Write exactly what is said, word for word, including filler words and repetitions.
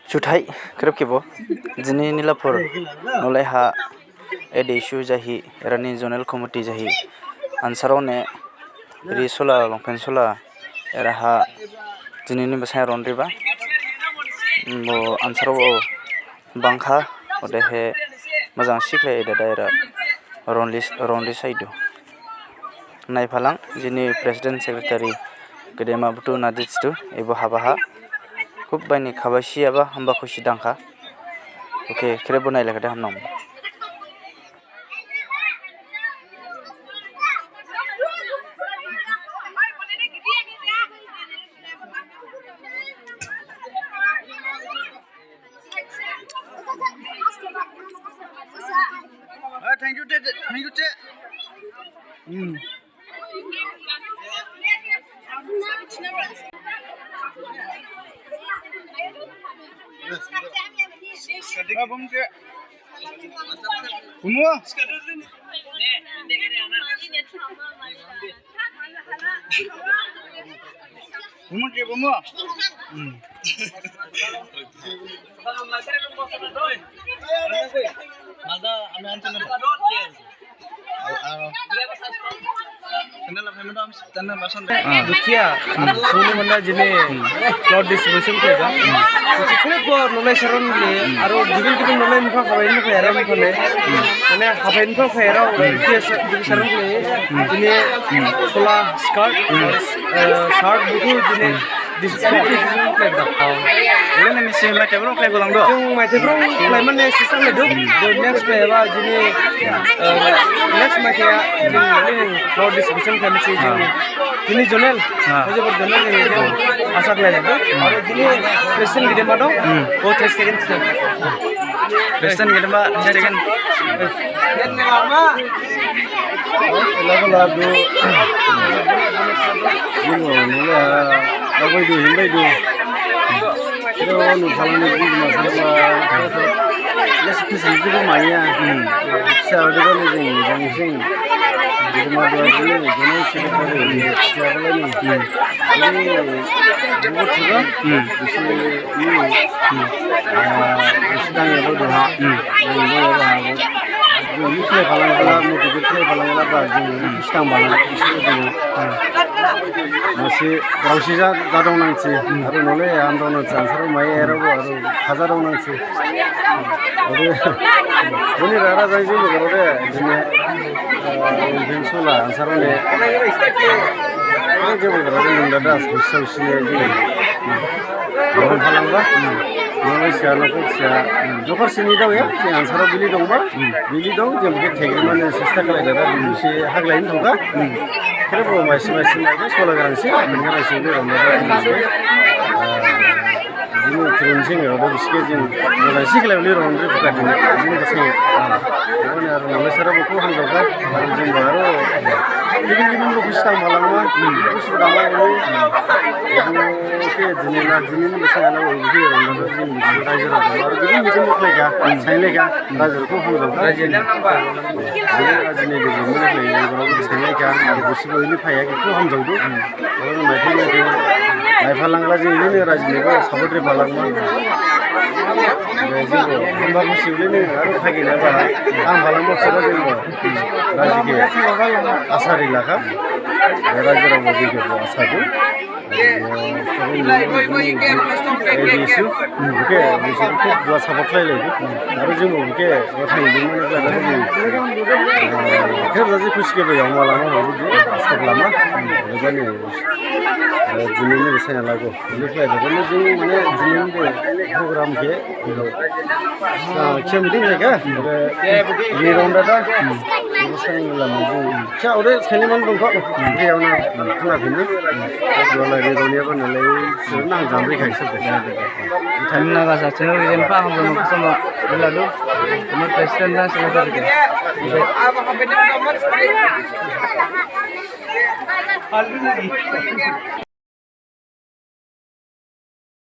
Juthai khrip khebo, jini Nilapur nolai ha A D S U jahi, erani zonal committee jahi, ansarao ne ri sola, longpant sola, eraha jini ni basain ron riba. Bo ansarao bo bangkha, odehe majang sikhlai dada era ron lis, ron lis saidu. Naiphalang, jini president secretary gedema buthu Nadit tu, ebo habaha khub baini khabaisi aba hamba khusi dangkha. Okay, khrip bo nailakhade hamnang. Ah, thank you, te-, te-, thank you, che. Hmm. Ah, bum, che. Kumu? Kumu, che, kumu? Hmm. Dukhiya, sini mana jini plot distribution khlaiba. Khrip bo nolai saron le, aro gibin gibin nolai nipha habai nipha era nipha le. Mane habai nipha era, dukhiya sa-, dukhiya saron le. Jini sola skirt, eh, shirt buthu jini This is competition khlaiba. Ole nini si maithai phrang khlaiba lang do? Jing maithai phrang khlaimane system le do. Do next khlaiba jini, eh, next maithai ya jing, jing floor distribution khlaimane si jing. Jini zonal, ha. Hojebor zonal jing asa khlaiba do. Aro jini president gedema dong. Hmm. O three second. President gedema three second. Ela ko lab do. Jing o nule ha. Labai du, himbai du. Kira wanu salani big masala. Yes, kusi kudu maya. Hmm. Sa de ko ni jing, jing sing. Jing ma do jing, jing sing ko de. Sa ko ni. Hmm. Ini buku juga. Hmm. Bisi ini. Hmm. Ah, bisi dang ya do ha. Hmm. Dang ya do ha. Jing ini khlai phalang phalang, mau jujur khlai phalang phalang ba jing ini bisi dang phalang, bisi dang. Hmm. Masi, rausi ja, ja dong nangsi. Aro nole, am dong nangsi, ansarao mai, ero, aro, khaja dong nangsi. Aro, boni rara jang jing bo garo de, jini, eh, jing sola, ansarao ne. Ang jing bo garo de, nung dada, sosai sini, jing. Boni phalangba, nole sia, nokho sia, nokho sini dong ya, jing ansarao bili dongba, bili dong, jing bo khe thegrimane sesta khlai dada, bili si haglai ni thangkha. Khrip bo maisi maisi mai khe sola garang si, garang si ni rong garang si. Ah, jini turun sing ya, udah bisik jing, udah sik lagi rong ni buka jing, jing kesini. Ini aro nolai sara buku hamjauka, aro jing baru. Gibin gibin buku sitang malang ma, buku sitang malang ini. Oke, jini la, jini ni bisa ala ini rong garang jing bisa raja raja. Aro gibin gibin buku lega, saya lega, raja buku hamjauka. Raja ni. Jini rajini development khlaihi, borok bwsai lai kha, aro busibo ini phaiya khe, kho hamjaodu. Borok naiphi naiphi, naiphalangla jini ini rajini bo support ri phalangma. Jini bo, hamba busi ini aro phaiginyaba, ang phalangma sira jini bo, raji khe, asa ri lakha, raji rao bo jini khe bo asa du. Buke, buke, buke, dua support khlai lai. Aro jing buke, o thang jing mane khlai lai jing. Kher jaji khusi khe bai yong wala ma, buke, stop lama. Bani, jini ni bwsai lago. Ini khlai lai, bani jing mane jini ni program khe. Khe meeting khe, ni rong dada. Ini sain lama jing. Khe ode sain man dong kho. Khe yauna khna phini. Wala ni rong ni ba nalai. Nang jamri khai sab. Thain naga sa channel ri jen pa ham jong sama. Ladu. Ini president na secretary.